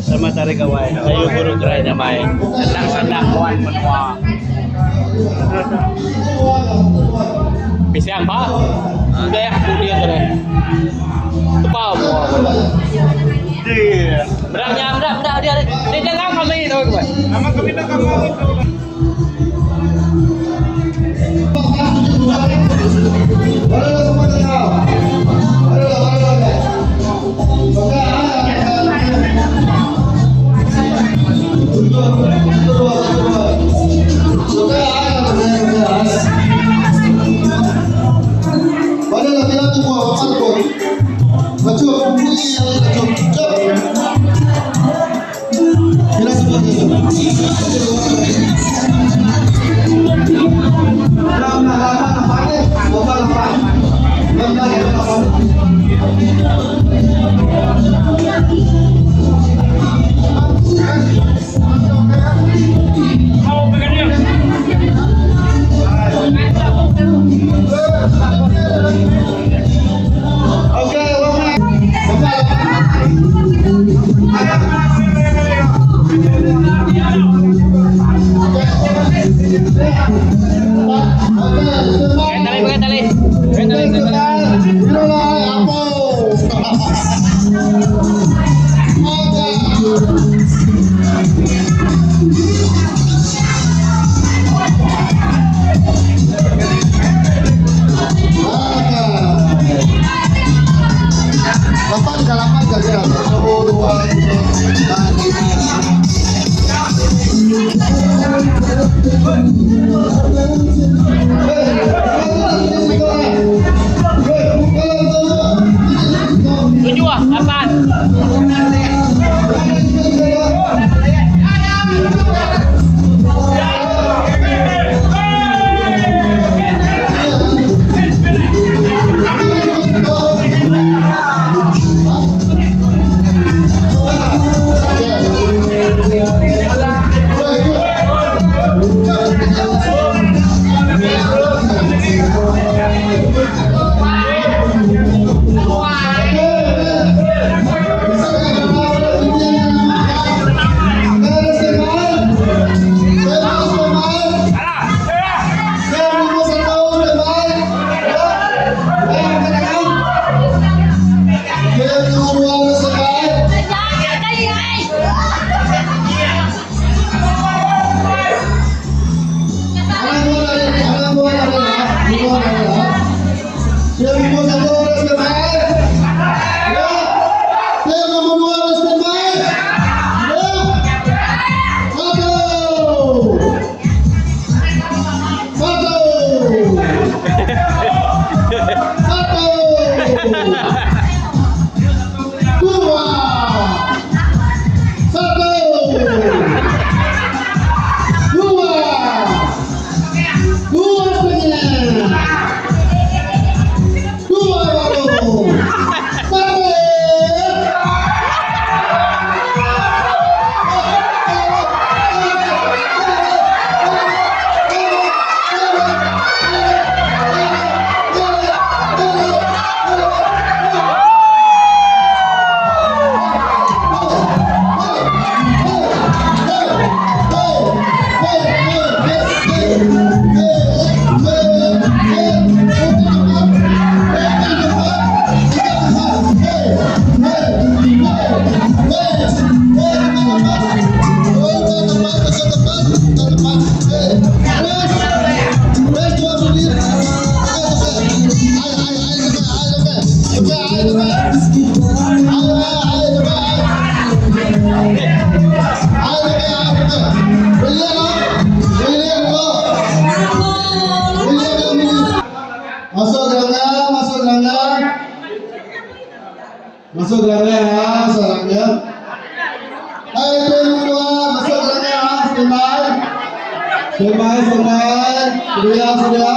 Selamat Hari Gawai. Gayu guru gerai nyamai. Endang sandang nguan menua. Bisi ampa. Udah pulih tu deh. Tebal mua aku tu. Meda nya meda meda dia dia jangan kami tu. Nama kami dah kamu itu. Standby, standby. Sedia, sedia.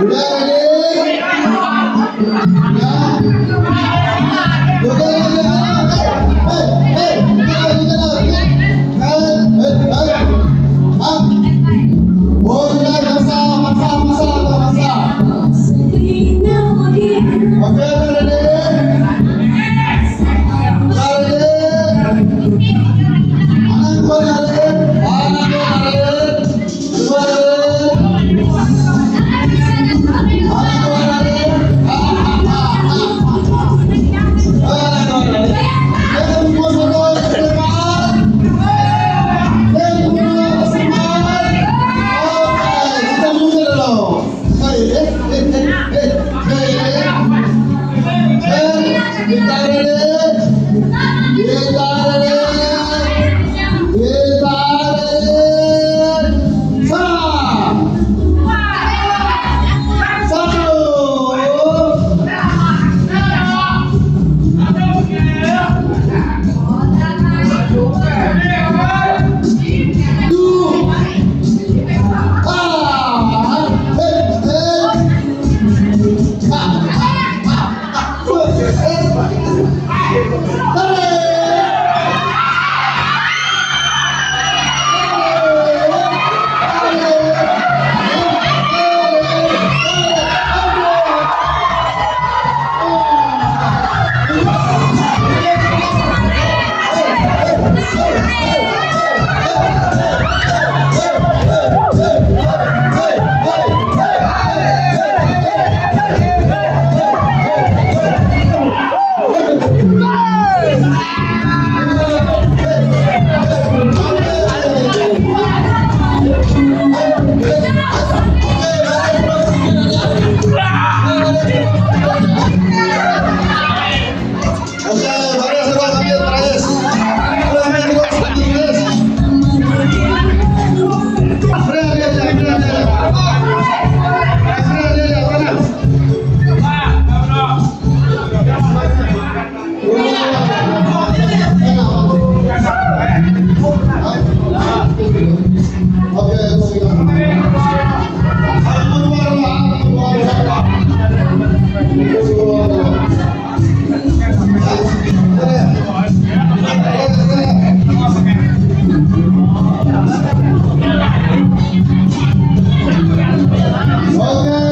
Udah ready? Ya. Udah ready? Hey, hey, hey, hey, hey, hey. Ah. Oh, sudah masa, masa, masa, masa. Okay, ready? Ready? Anak gua ready? Anak gua ready? Dua ready? Anak gua ready? Ah, ah, ah, ah. Anak gua ready? Yang gua kesemaan. Yang gua kesemaan. Oke, kita mulai dulu. Hey, eh, eh, eh, eh, eh, eh, kita ready? Kita ready? Kita ready? Sa. Satu. Dua. Ah. Eh, eh. Ah, ah, ah, ah. Eh. Tarik. Oke, baris, baris, ambil baris. Ambil terus, ambil terus. Ambil, ambil, ambil, ambil. Ambil, ambil, ambil. Oke, Oke.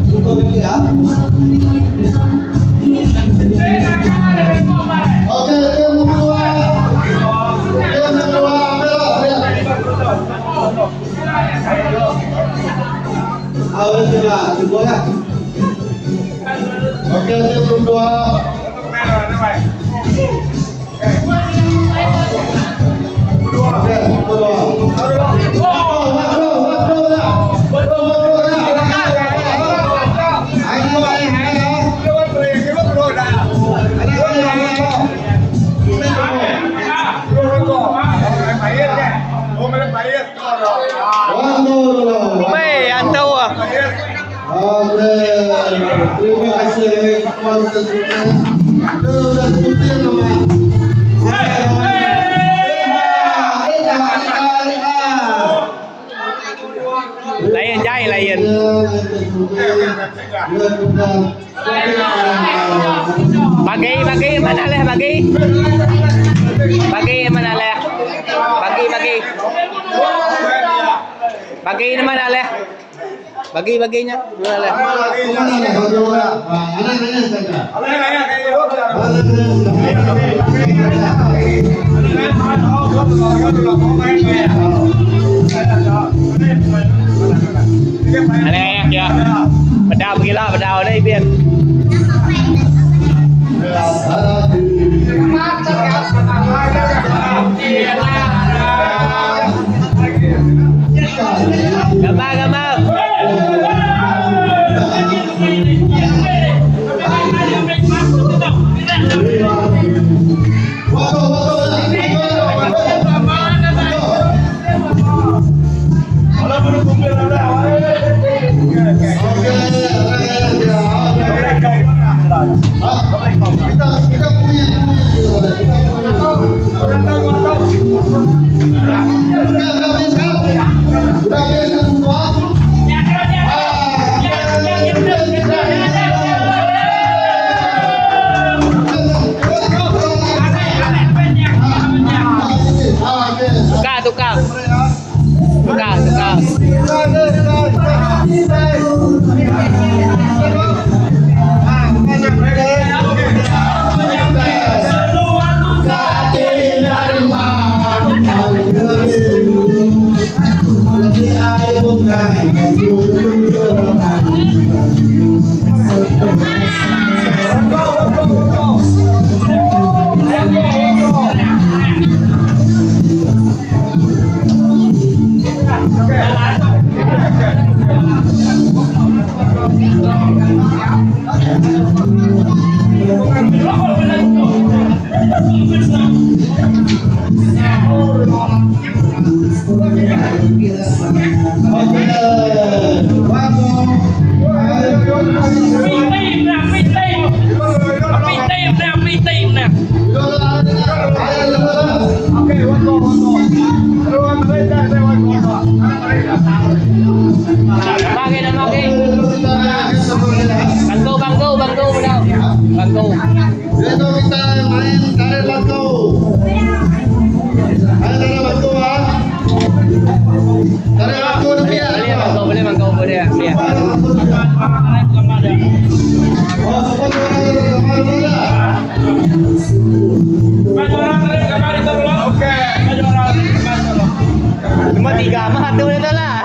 Tutup ini ya. Oke, tim nomor 2. Tim nomor 2, ambil lah, lihat. Awas ya, dua ya. Oke, tim nomor 2. Oke, nomor 2. Makro, makro ya. Makro, makro ya. Ayo, ayo, ayo. Ayo, ayo. Waktu. Weh, antau ah. Oke, terima kasih kepada semuanya. Sudah sebutin nama. Layan jai layan. Bagi bagi mana leh bagi. Bagi mana leh. Bagi bagi. Bagi mana leh. Bagi baginya mana leh. Ada ya. Bedau gila bedau ni biar. Gambar gambar. tukar. Tukar, tukar. Bangku, bangku, bangku bedau. Bangku. Dito kita main tarik bangku. Ayo tarik bangku ah. Tarik bangku tepi ah. Boleh bangku, boleh bangku, boleh. Boleh. Oh, support orang orang bola. Cuma tiga mah tu dah lah.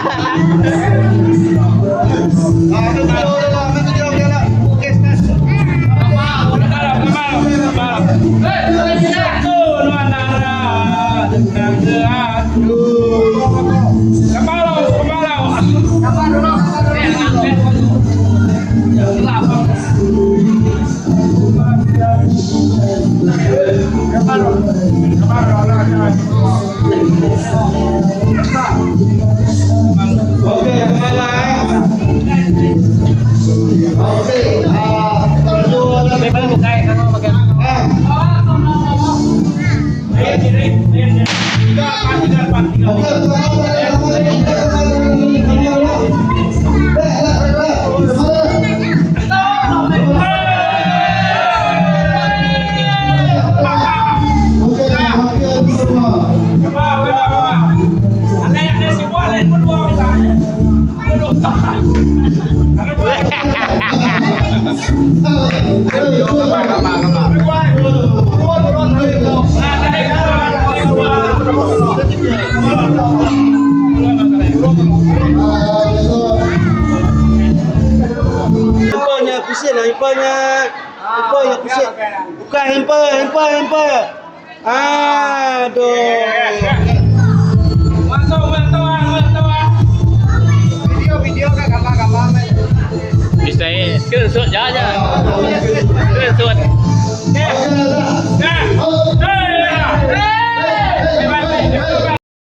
Ah, ambil video lah, ambil video dia lah. Okey, start. Okey, kemana eh? Okey, ah, kita berdua lah. May pala bukai kang makan. Ah, okey, Okey, okey, semua. Handphonenya pusing lah, handphonenya. Handphonenya pusing. Bukan handphone, handphone, handphone. Aduh. Bisa eh. Screenshot je aja. Screenshot.